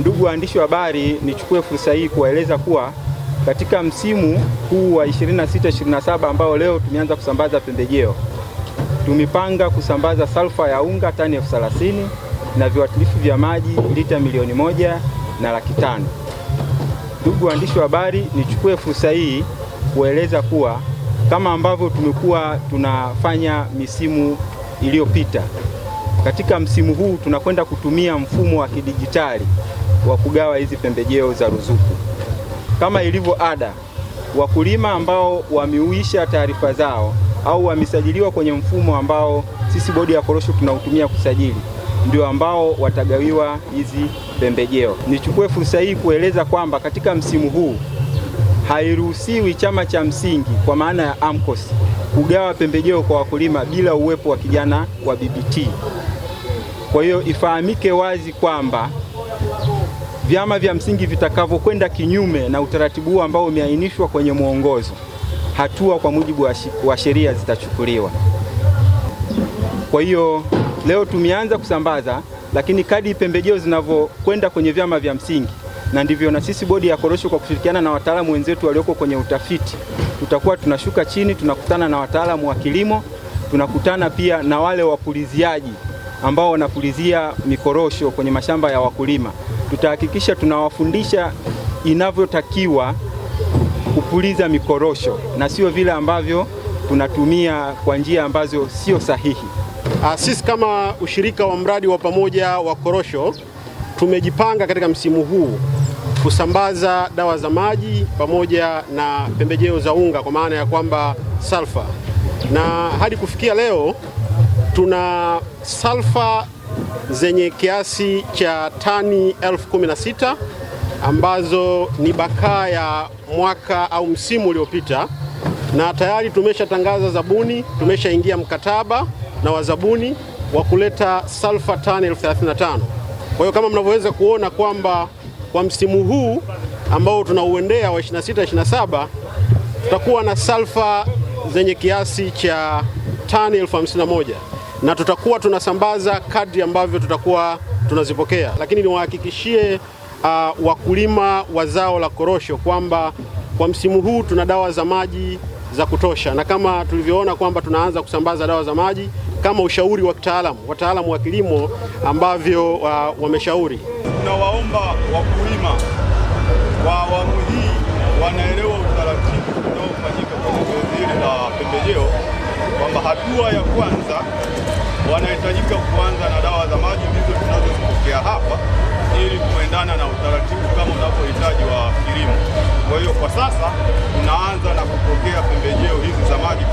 Ndugu waandishi wa habari, nichukue fursa hii kuwaeleza kuwa katika msimu huu wa 26/27 ambao leo tumeanza kusambaza pembejeo, tumepanga kusambaza salfa ya unga tani 30,000 na viuatilifu vya maji lita 1,500,000. Ndugu waandishi wa habari, nichukue fursa hii kueleza kuwa kama ambavyo tumekuwa tunafanya misimu iliyopita, katika msimu huu tunakwenda kutumia mfumo wa kidijitali wa kugawa hizi pembejeo za ruzuku. Kama ilivyo ada, wakulima ambao wameuisha taarifa zao au wamesajiliwa kwenye mfumo ambao sisi Bodi ya Korosho tunautumia kusajili, ndio ambao watagawiwa hizi pembejeo. Nichukue fursa hii kueleza kwamba katika msimu huu hairuhusiwi chama cha msingi kwa maana ya AMCOS kugawa pembejeo kwa wakulima bila uwepo wa kijana wa BBT. Kwa hiyo ifahamike wazi kwamba vyama vya msingi vitakavyokwenda kinyume na utaratibu huu ambao umeainishwa kwenye mwongozo, hatua kwa mujibu wa sheria zitachukuliwa. Kwa hiyo leo tumeanza kusambaza, lakini kadri pembejeo zinavyokwenda kwenye vyama vya msingi, na ndivyo na sisi Bodi ya Korosho kwa kushirikiana na wataalamu wenzetu walioko kwenye utafiti, tutakuwa tunashuka chini, tunakutana na wataalamu wa kilimo, tunakutana pia na wale wapuliziaji ambao wanapulizia mikorosho kwenye mashamba ya wakulima. Tutahakikisha tunawafundisha inavyotakiwa kupuliza mikorosho na sio vile ambavyo tunatumia kwa njia ambazo sio sahihi. Sisi kama ushirika wa mradi wa pamoja wa korosho tumejipanga katika msimu huu kusambaza dawa za maji pamoja na pembejeo za unga kwa maana ya kwamba salfa, na hadi kufikia leo tuna salfa zenye kiasi cha tani 16,000 ambazo ni bakaa ya mwaka au msimu uliopita, na tayari tumeshatangaza zabuni, tumeshaingia mkataba na wazabuni wa kuleta salfa tani 35,000. Kwa hiyo kama mnavyoweza kuona kwamba kwa msimu huu ambao tunauendea wa 26/27 tutakuwa na salfa zenye kiasi cha tani 51,000 na tutakuwa tunasambaza kadri ambavyo tutakuwa tunazipokea. Lakini niwahakikishie wakulima wa zao la korosho kwamba kwa msimu huu tuna dawa za maji za kutosha, na kama tulivyoona kwamba tunaanza kusambaza dawa za maji kama ushauri wa kitaalamu, wataalamu wa kilimo ambavyo wameshauri. Tunawaomba wakulima kwa awamu hii wanaelewa utaratibu unaofanyika kwenye zoezi hili la pembejeo, kwamba hatua ya kwanza wanahitajika kuanza na dawa za maji, ndizo tunazozipokea hapa ili kuendana na utaratibu kama unavyohitaji wa kilimo. Kwa hiyo kwa sasa tunaanza na kupokea pembejeo hizi za maji